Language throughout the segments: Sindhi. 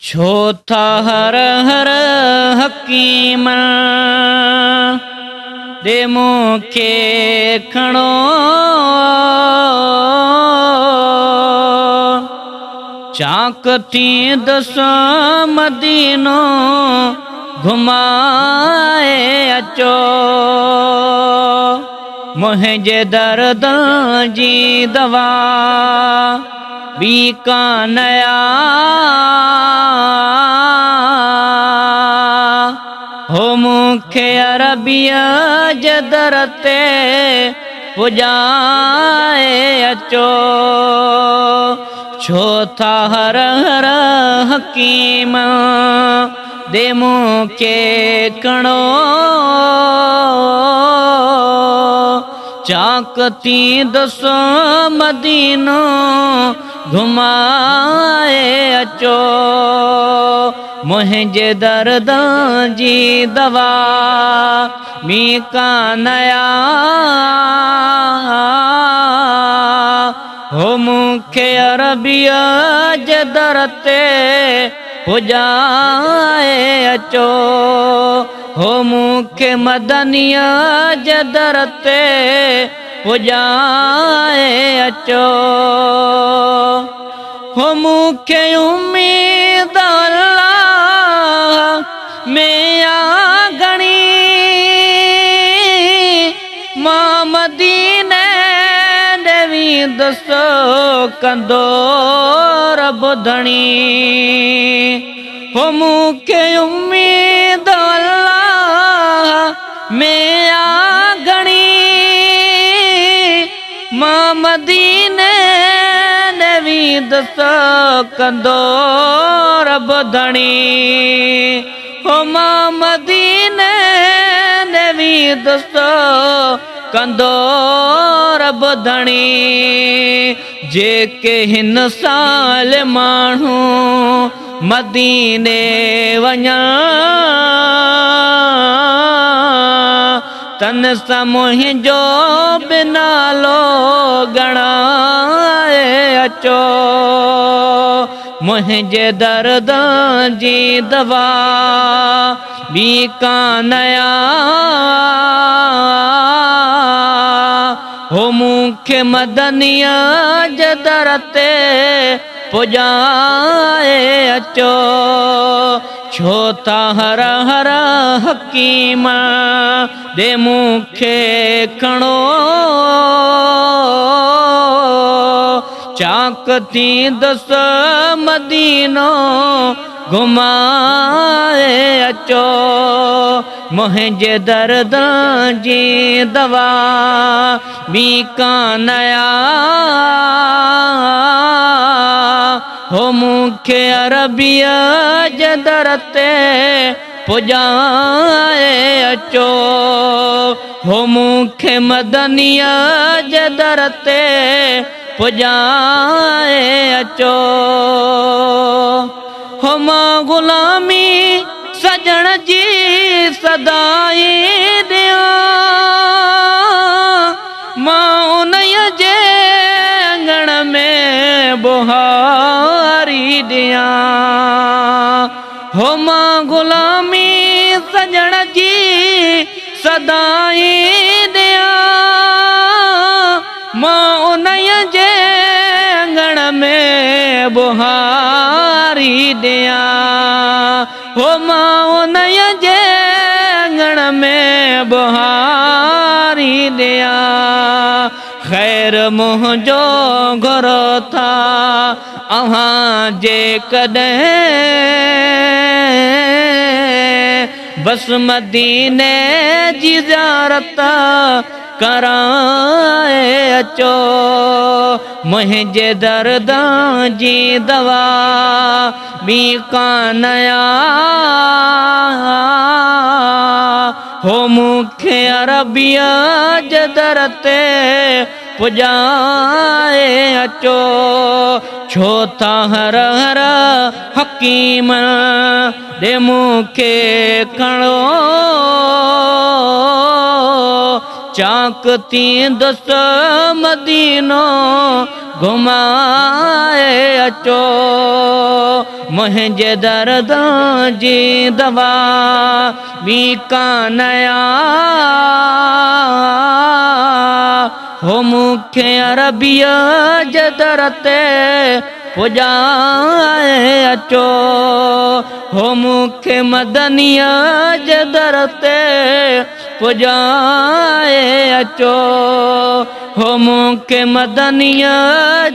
ڇو ٿا هر هر حڪيم ڏي مون کي کڻو. چاڪ ٿيندس مدينو گهمائي اچو. منهنجي دردن جي دوا ٻي ڪانه آ. هو مون کي عربيء جي در تي پڄائي اچو. ڇو ٿا هر هر حڪيم ڏي مون کي کڻو. چاڪ ٿيندس مدينو گهمائي اچو. منهنجي دردن جي دوا ٻي ڪانه آ. هو مون کي عربيء جي در تي پڄائي اچو. هو مون کي مدنيء جي در تي پڄائي اچو. هو مون کي اميد الله ۾ آ گهڻي. مان مديني ڏي ويندس ڪندو رب ڌڻي. هو مون کي اميد الله ۾ آ گهڻي. مان مديني ڏي ويندس ڪندو رب ڌڻي. هو مان مديني ڏي ويندس ڪندو رب ڌڻي. جيڪي هن سال ماڻهو مديني وڃان، تن سان منهنجو به نالو ڳڻائي اچو. منهنجي دردن جي دوا ٻي ڪانه آ. هو مون کي مدنيء جي در تي پڄائي اچو. ڇو ٿا هر هر حڪيم ڏي مون کي کڻو. چاڪ ٿيندس مدينو گهمائي اچو. منهنجي دردن جي دوا ٻي ڪانه آ. هو مون کي عربيء جي در تي پڄائي اچو. هو مون کي مدنيء جي در تي پڄائي اچو. هو مان غلامي سڄڻ جي سدائين ڏيان. مان انهيء جي اڱڻ ۾ ٻوهاري ڏيان. هو مان غلامي سڄڻ جي سدائين ڏيان. مان انهيء جي اڱڻ ۾ ٻوهاري ڏيان. هو مان انهيء جي اڱڻ ۾ ٻوهاري ڏيان. خير منهنجو گهرو ٿا اوهان جيڪڏهن. بس مديني جي زيارت ڪرائي اچو. منهنجي دردن جي دوا ٻي ڪانه آ. هو مون کي عربيء جي در تي پڄائي اچو. ڇو ٿا هر هر حڪيم ڏي مون کي کڻو. چاڪ ٿيندس مدينو گهمائي اچو. منهنجي درد جي دوا ٻي ڪانه آ، هو مون کي عربيء جي در تي پڄائي اچو. هو مون کي مدنيء جي در تي پڄائي اچو. هو مون کي مدنيء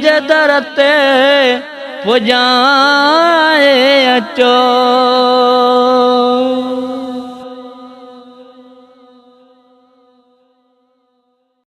جي در تي پڄائي اچو.